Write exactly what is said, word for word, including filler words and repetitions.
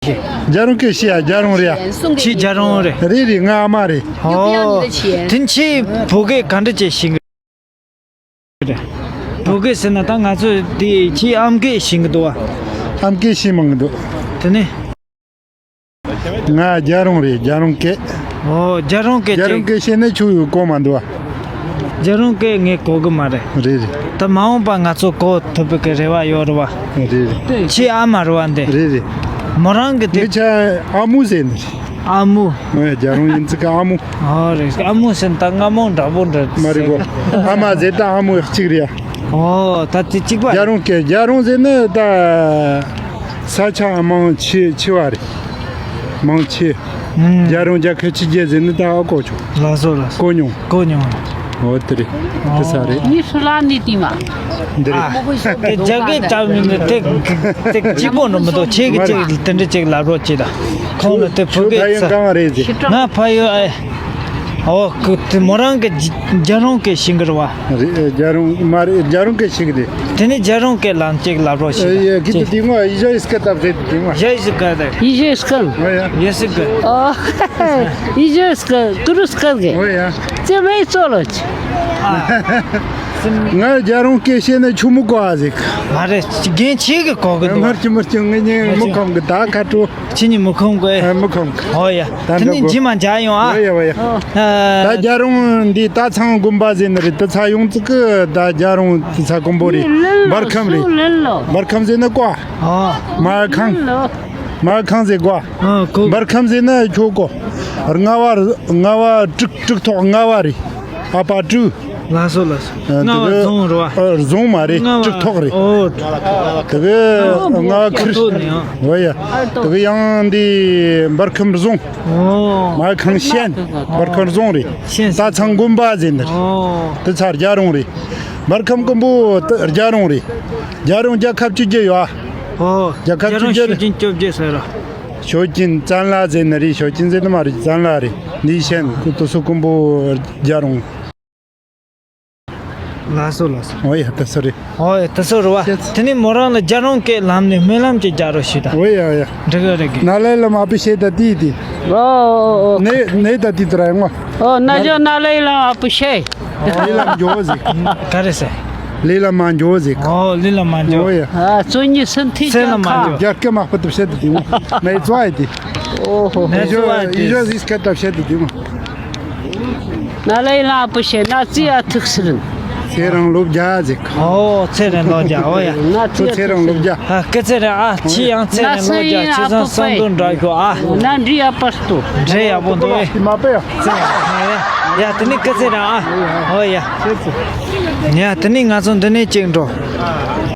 རྒྱལ་རོང་སྐད་ཤེས་ཡ། རྒྱལ་རོང་རེད་ཡ། ཁྱེད་རྒྱལ་རོང་རེད། རེད་རེད། ང་ཨ་མ་རེད། ཨོ། དེ་ཁྱེད་བོད་སྐད་ག་འདྲ་བྱས་ཤེས་གི་རེད། བོད་སྐད་ཟེར་ན་ད་ང་ཚོ་དེ་ཁྱེད་ཨམ་སྐད་ཤེས་གི་འདུག་བ། ཨམ་སྐད་ཤེས་མང་གི་འདུག་དེ་ནས། ང་རྒྱལ་རོང་རེད། རྒྱལ་རོང་སྐད། ཨོ། རྒྱལ་རོང་སྐད། རྒྱལ་རོང་སྐད་ཤེས་ན་ཁྱོད་གོ་མ་འདུག་བ། རྒྱལ་རོང་སྐད་ངས་གོ་གི་མ་རེད། རེད་རེད། ད་མ་འོངས་པ་ང་ཚོ་གོ་ཐུབ་པའི་གི་རེ་བ་ཡོད་རེད་བ། རེད་རེད། ཁྱེད་ཨ་མ་རེད་བ་འདི། རེད་རེད། མོ་རང་གི་དེ། ངེད་ཆ་ཨ་མོ་ཟེར་ནི་རེད། ཨ་མོ། ཨོ་ཡ། རྒྱལ་རོང་ཡིན་ཙི་ག་ཨ་མོ། ཨོ་རེད། ཨ་མོ་ཟེར་ན་ད་རྔ་མོང་འདྲ་པོ་འདྲ་མ་རེད་གོ། ཨ་མ་ཟེར་ད་ཨ་མོ་གཅིག་རེད་ཡ། ཨོ། ད་དེ་གཅིག་པ། རྒྱལ་རོང་སྐད། རྒྱལ་རོང་ཟེར་ནི་ད་ས་ཆ་མང་ཆེ་ཆེ་བ་རེད། མང་ཆེ། ཨུམ། རྒྱལ་རོང་རྒྱལ་ཁབ་ཆེ་རྒྱལ་ཟེར་ནི་ད་ཨ་ཀོ་ཆོ། ལགས་སོ་ལགས་སོ། གོ་མྱོང་། གོ་མྱོང་། ཨོ་དེ་རེད། དེ་ས་རེད། ངའི་སུ་ལ་ནི་ཏི་མ། འདི་རེད། ཨ། དེ་རྒྱ་སྐད་ལྟ་བུ་ནི་དེ་དེ་གཅིག་པོ་ནི་མི་འདུག་ཁྱེད་ཀྱི་ཅིག་དེ་འདྲ་ཅིག་ལབ་རོགས་གྱིས་ད། ཁོང་ལ་དེ་བོད་ཁྱོད་ད་ཡང་སྐད་གང་རེད་ཟེར། ང་ཕ་ཡུལ་ཨེ། ཨོ་ཁུ་དེ་མོ་རང་གི་རྒྱལ་རོང་སྐད་ཤེས་གི་རེད་བ། རེད། རྒྱལ་རོང་མ་རེད། རྒྱལ་རོང་སྐད་ཤེས་གི་རེད། དེ་ནི་རྒྱལ་རོང་སྐད་ལམ་ཅིག་ལབ་རོགས་ཨེ་ཡ། ཤིག་གི་དེ་དེ་ངོ་ཨི་ཇོ་ཨིས་ཀ་ཏབ་རེད་དེ་ངོ། ཡ་ཨིས་ཀ་ཏབ། ཨི་ཇོ་ཨིས་ཀ། ཨོ་ཡ། ཨི་ཇོ་ཨིས་ཀ། ཨོ། ཨི་ཇོ་ཨིས་ཀ། ཀུ་རུ་ཨིས་ཀ་གི། ཨོ་ཡ། ཙེ་མེ་ཙོ་ལོ་ཅི། ང་རྒྱལ་རོང་སྐད་ཤེས་ན་ཆུ་མོ་གོ་ཨ་ཟིག་མ་རེད། རྒན་ཆེ་གི་གོ་གི་འདུག་མར་ཅི་མར་ཅི་ངེད་གཉིས་མི་ཁོམ་གི་ད་ཁ་དྲོ། ཁྱེད་གཉིས་མི་ཁོམ་གི། ཨ་མི་ཁོམ་གི། ཨོ་ཡ། ད་དེ་ནི་འགྲོ་གོ། རྗེས་མ་མཇལ་ཡོང་ཨ། ཨོ་ཡ་ཨོ་ཡ། ཨ། ད་རྒྱལ་རོང་འདི་སྟག་ཚང་དགོན་པ་ཟེར་ནི་རེད། དེ་ཚ་ཡོང་ཙི་གི་ད་རྒྱལ་རོང་དེ་ཚ་དཀོན་པོ་རེད། འབར་ཁམས་རེད། འབར་ཁམས་ཟེར་ན་ཀོ། ཨོ། མར་ཁང་། མར་ཁང་ཟེར་ཀོ། ཨ་ཀོ། འབར་ཁམས་ཟེར་ན་ཁྱོད་ཀོ། རྔ་བ་རྔ་བ་དྲུག་དྲུག་ཐོག་རྔ་བ་རེད། ཨ་པ་དྲུག་ལགས་སོ་ལགས་སོ། ཨ། རྔ་བ་དེ་གི་རྫོང་རེད་བ། ཨ། རྫོང་མ་རེད། རྔ་བ། དྲུག་ཐོག་རེད། ཨོ། དེ་གི་རྔ་བ་ཁུར། ཨོ་ཡ། དེ་གི་ཡང་འདི་འབར་ཁམས་རྫོང་། ཨོ། མར་ཁང་ཤན། འབར་ཁམས་རྫོང་རེད། ཤན། སྟག་ཚང་དགོན་པ་ཟེར་ནི་རེད། ཨོ། དེ་ཚ་རྒྱལ་རོང་རེད། འབར་ཁམས་དཀོན་པོ་དེ་རྒྱལ་རོང་རེད། རྒྱལ་རོང་རྒྱལ་ཁབ་བཅོ་བརྒྱད་ཡོད་ཨ། ཨོ། རྒྱལ་ཁབ་བཅོ་བརྒྱད། རྒྱལ་རོང་ཤོད་ཀྱིན་བཅོ་བརྒྱད་ཟེར་ར། ཤོད་ཀྱིན་བཙན་ལ་ཟེར་ནི་རེད། ཤོད་ཀྱིན་ཟེར་ནི་མ་རེད། བཙན་ལ་རེད། འདི་ཤན་ཁུ་དེ་ཚོ་དཀོན་པོ་རྒྱལ་རོང་། ལགས་སོ་ལགས་སོ། ཨོ་ཡ། དེ་ཚོ་རེད། ཨོ་ཡ། དེ་ཚོ་རེད་བ། དེ་ནི་མོ་རང་ལ་རྒྱལ་རོང་སྐད་ལམ་ནས་སྨོན་ལམ་ཅིག་རྒྱག་རོགས་ཞུ་དང་། ཨོ་ཡ་ཨོ་ཡ། འགྲིག་གི་རེད་གི། ན་ལེ་ལ་མ་པི་ཤེ་ད་ཏི་ཏི། ཨོ་ཨོ་ཨོ། ནེ་ནེ་ད་ཏི་ཏི་ར་ཡོང་བ། ཨོ་ན་ཇོ་ན་ལེ་ལ་མ་པི་ཤེ། ལེ་ལ་མ་འཇོ་ཟིག་ག་རེ་ཟེར། ལེ་ལ་མ་འཇོ་ཟིག་ཨོ་ལེ་ལ་མ་འཇོ། ཨོ་ཡ། ཨ་ཙོ་ཉི་སེམས་ཐིག་ཚེ་ལ་ཀྱང་མ་ཁ། འཇོ། རྒྱ་སྐད་མ་པི་ཏི་ཤེ་ད་ཏི་མོ། མེ་ཙོ་ཨེ་ཏི། ཨོ་ཧོ། མེ་ཙོ་ཨེ་ཏི། ཡི་ཇོ་ཟིག་སྐད་ད་ཤེ་ད་ཏི་མོ། ན་ལེ་ལ་མ་པི་ཤེ་ན་ཙི་ཨ་ཐུག་སི་རིན། ཚེ་རིང་ལོ་བརྒྱ་ཟིག་ཨོ་ཚེ་རིང་ལོ་བརྒྱ། ཨོ་ཡ། ན་ཚེ་རིང་ལོ་བརྒྱ། ཨ་སྐུ་ཚེ་རིང་ཨ། ཁྱེད་ཡང་ཚེ་རིང་ལོ་བརྒྱ། ཁྱེད་ཚང་བསམ་དོན་འགྲུབ་ཤོག་ཨ། ན་འདྲི་ཡ་པ་སྟོ། འདྲེ་ཡག་པོ་འདུག་ཨེ། མ་པེ་ཡ། ཡ་དེ་ནི་སྐུ་ཚེ་རིང་ཨ། ཨོ་ཡ། ཡ་དེ་ནི་ང་ཚོ་འདི་ནས་གཅིག་འགྲོ།